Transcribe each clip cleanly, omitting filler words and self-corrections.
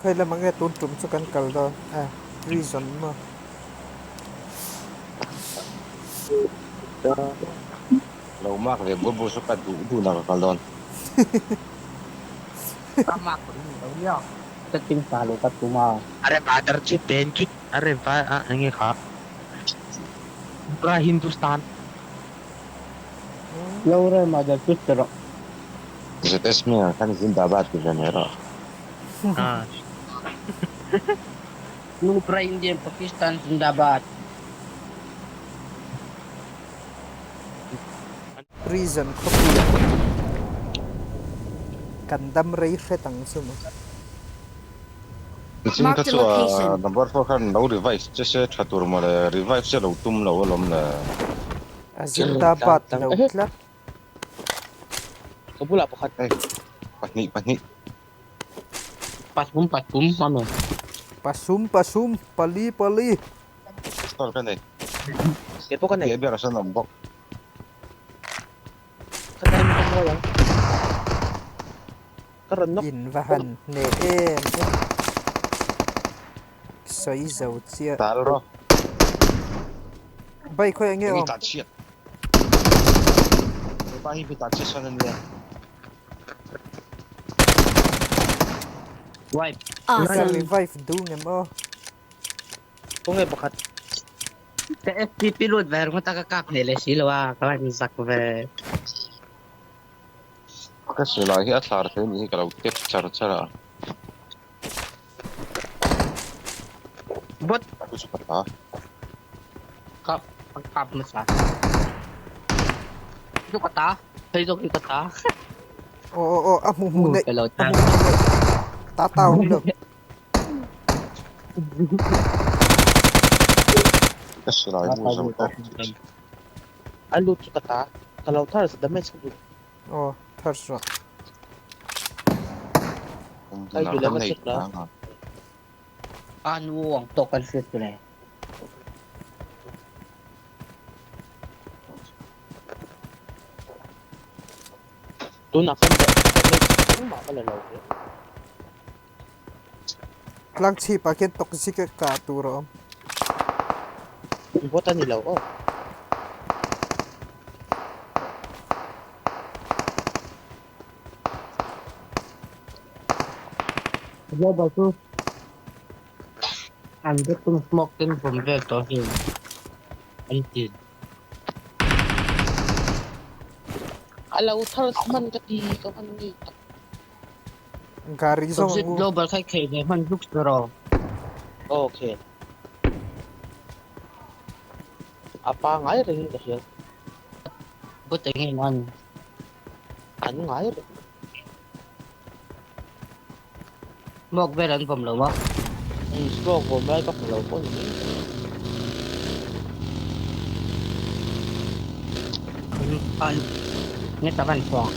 Khawi lamah nge tun tum chu kan kal dawn a prison maw. Lo mark ve bur bur chu ka duh duh nak a kal dawn. Ka mark ka ring lo nia. Setting ta lo ka tum a. Are badar chu pen chu are vai a enge kha pura Hindustan. Lo re mother chu ti rawh. ZS hmingah khan Zindabad ti ve mai rawh. Ah. Nupra Indian Pakistan Zindabad. Prison khawpuiah kan dam rei hret ang chu maw. Nichin Mark kha the chu location. Number four khan lo revive che se tha tur mawle, revive che lo tum lo alawm le. A Zindabad lo tlat. Ka bulah pakhat. Hei pahnih pahnih. Pathum pathum mami. Pasum pasum pali pali. Pistol ka nei. Kei pawh ka nei. Piah berah sawn a awm bawk. Ka time ka mawi ang. Ka rawn nawk. In va han hneh em em. Sawi zo chiah. Tal rawh. Bike khawiah nge Eng i awm? tan chhiat. Hepa hi mi tan chhiat sawn a nia. Wipe. Ka Awesome. revive duh ngem aw. Khawnge pakhat. Ka FTP lut ve ringawt a ka kap hneh leh si lo a ka van zak ve. Ka silai hi a thlar thei nih hi ka lo tep char char a. Bot. Chu chu ka tla. Kap kap hmasa. Chu ka ta. Hei zawk hi ka ta. Aw aw aw a hmu hmu neih Ka lo a tang. hmu hmu neih ta ta awm lo. Ka silai mu zo tawk tih. A lut chu ka ta. Ka lo thar sa damage ka duh. Aw thar sa. Kai duh leh va check la. A nu ang tawk kan hriat chu le. Tunah khan damage engmah ka la lo ve. Tlang chhip ah khian toxic a kah tur a awm. Bot a ni lo aw. Global chu an tum smoke ten vawm vel tawh hi an ti. A lo thar hman ka ti ka hman ni tak. Gari zawng Toxic ang u. global kha i khei ve hman hluk tur aw. Okay. A pangai rengin ka hria. Bot eng eng an. An ngai reng. Smoke vel an vawm lo a. Um, smoke vawm lai ka hmu lo pawh ni mai. An nge tak an chuang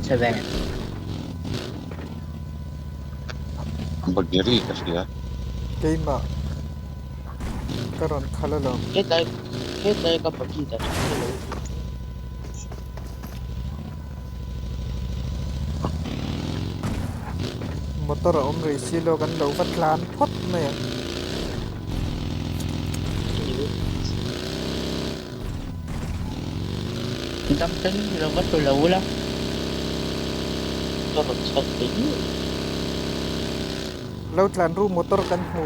che ve. Bagiri ka hria. Keimah ka rawn khalh alawm. Hetlai hetlai ka bagi dah tha lo. Motor a awm rih si lo kan lo va tlan phawt mai ang. Dam ten lo va tlu lo ula. Ka rawn chhuak thei miah lo. Lo tlan ru motor kan hmu.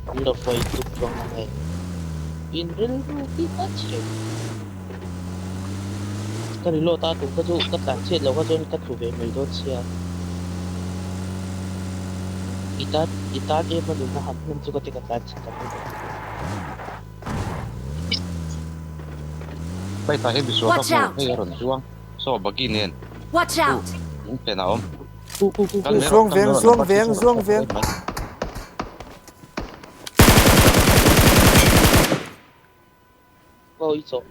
An lo fawi tuk chuang ang e. In rilru hi a chhe. Ka reload a tum kha chu ka tlan chhiat loh kha chuan ka tlu ve mai dawn sia. I tan i tan em a nunna han hman chu ka ti ka tlan chhe ta mai dawn. Hei tah hi misual ka Watch hmu out! hei a rawn chuang saw buggy nen Watch chu out! lung phen a awm. Ku ku ku Kal ku. mai rawh Zuang kal mai veng rawh zuang number three veng chu a rawn zuang chhuak veng. mai. Aw i chawh.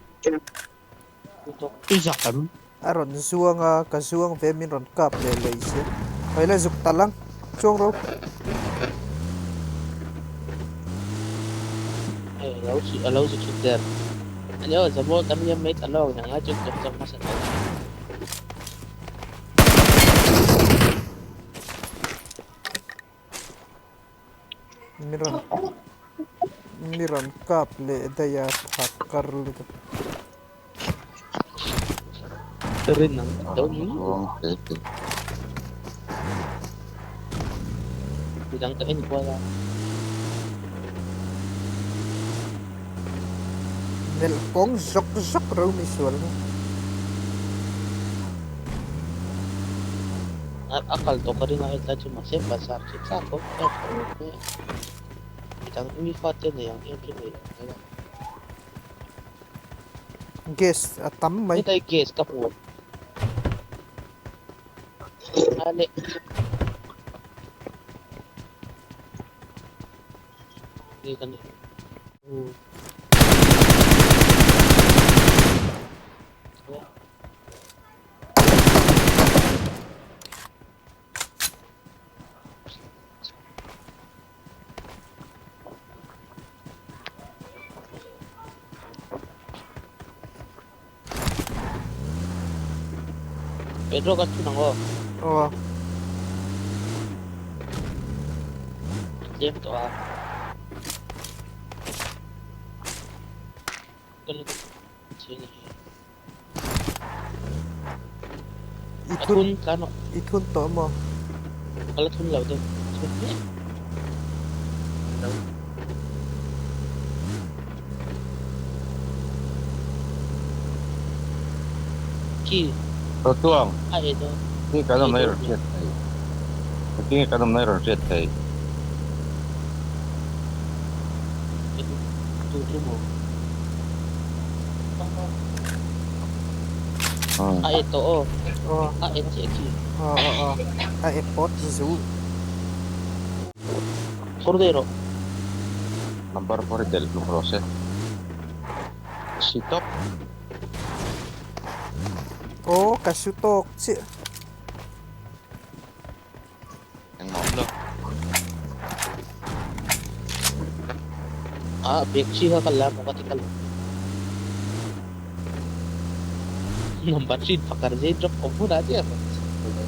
I zak em? A rawn zuang a, ka zuang ve min rawn kap leh leh sia. Hei la zuk tal ang, chuang ro. Hei a lo a lo zu thut der. Ani aw Zamol tam hian mai ta lawk nang a chu chawp chawp hmasa tawh. Mi rawn mi rawn kap leh daih a phakar lutuk. Rin ang do ni. Midang ka en kual a. Melh kawng zawk zawk ro mi sual kha. A kal tawh ka ring a hetlai chu mahse bazar khi tlak awm ka midang mi fate nei ang em chu nei lo mai a. Gas a tam mai. Hetlai gas ka hmu. Ale. Ni kan Pedro ka chhun ang aw. Aw. Tlem tawh a. I thun i thun tawh maw? Ka la thun lo deuh. Thun mek. Lo. Khi. Rotuang. A e dawn. Khi kan awm na i rawn hriat thei. Engtin nge kan awm na i rawn hriat thei? Tu chu maw? A e tawh aw. A e chiah khi. Aw aw aw. A e pawt zu. Phur daih rawh. Number four hi delh hlum rawh se. Si tawp. Aw ka su tawk chiah. Engmah awm lo. Ah bag chi kha ka la maw ka ti ka lo. Number three pakar zai drop awm hunah chiah rawn chhuk lo.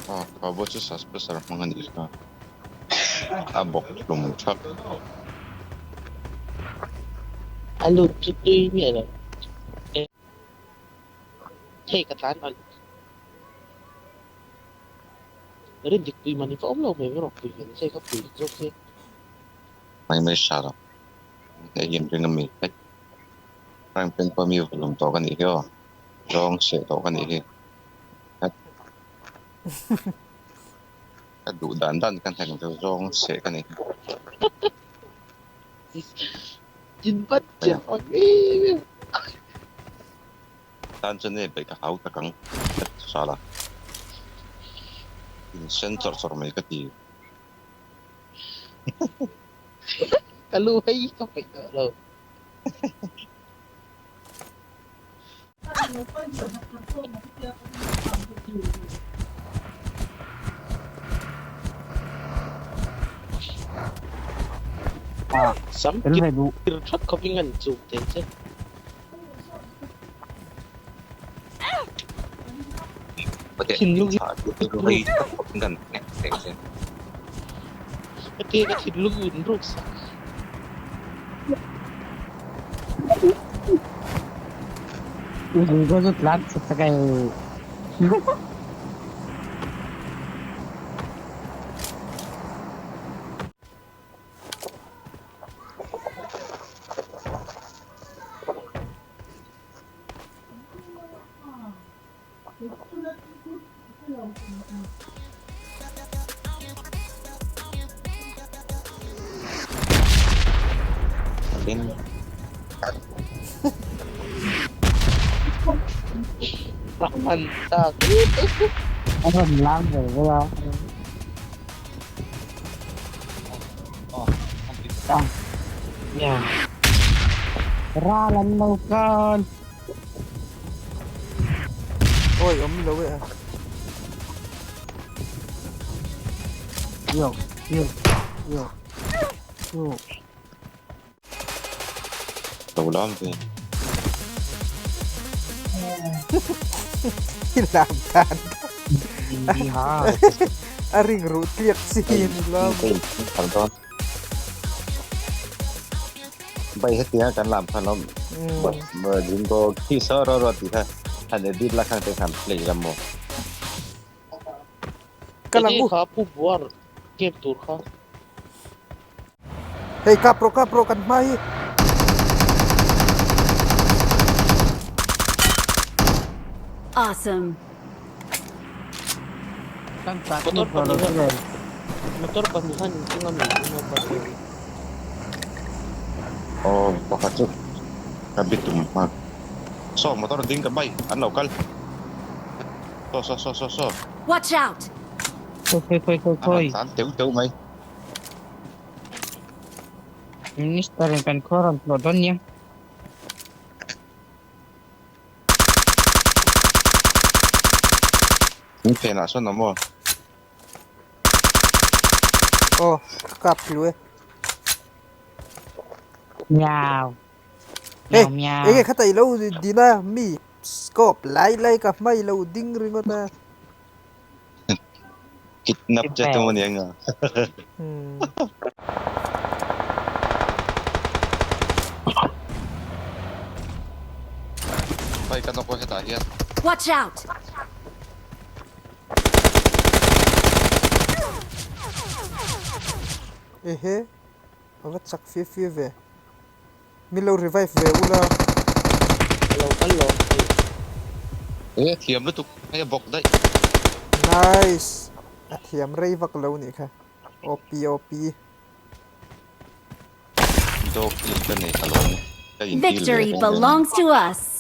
Aw kha pawh chu suspessor hmang a nih kha a bawk hlum thak. A lut chu tui miah lo. Hei ka tlan alh. Rin dik pui man hi ka awm lo mai rawh pui man se ka pui zawk se. Mai mai hra lo. Hei hi an ring ami hei. Crime pen pawh mi vawhlum tawh ka nih hi aw. Zawng seh tawh ka nih hi. Ka duh dan dan ka hnek chu zawng seh ka ni. Tin vat chiah ang em. Tan chuan e beih ka hau tak ang ka ti hral a. In sen chawrh chawrh mai ka ti. Ka lu hei ka peih tawh lo. Sam kir thak khawpin an chum tel che. Thinlung hi ka ti ka thinlung in ruk sak. Rahman tak. A rawn lam ve ve a. Ral an lo kal. Awi awm lo e a. Yo, yo, yo. chu. Lo lam ve. I lam dan Ha. A ring ruh tliak chi in i lam. Bai hetiang kan lam khan lawm. Jingo khi so ro ro ti kha han edit la khang te khan play lam mo. Ka lang u. Kha pu buar game tur kha. Hei kap rawh kap rawh kan hma hi. Awesome. Kan ta Motor pahnih motor pahnih han inchunga mi inchunga pahnih. Aw pakhat chu ka bitum hma. Saw motor ding ka bike an lo kal. Saw saw saw saw saw. Watch out! Khoi khoi khoi khoi khoi. An han tlan teuh teuh mai. Minister in kan khaw rawn tlawh dawn nia. In phenah sawn awm aw. Aw, ka kap tlu e. Miau. Hey, Miau miau. enge khata i lo din a mi scope lai lai ka hma i lo ding ringawt a. Kidnap che tum ania nga. Hmm. Bike ka nawk a hetah hian. Watch out! Ehe, a va chak fia fia ve. Min lo revive ve ula. A lo kal lo ang tih. E thiam lutuk hei a bawk daih. Nice. A thiam rei vak lo nih kha. OP OP. Dog hill ka nei ka lawm e. Ka in heal ve Victory reng reng a. belongs to us.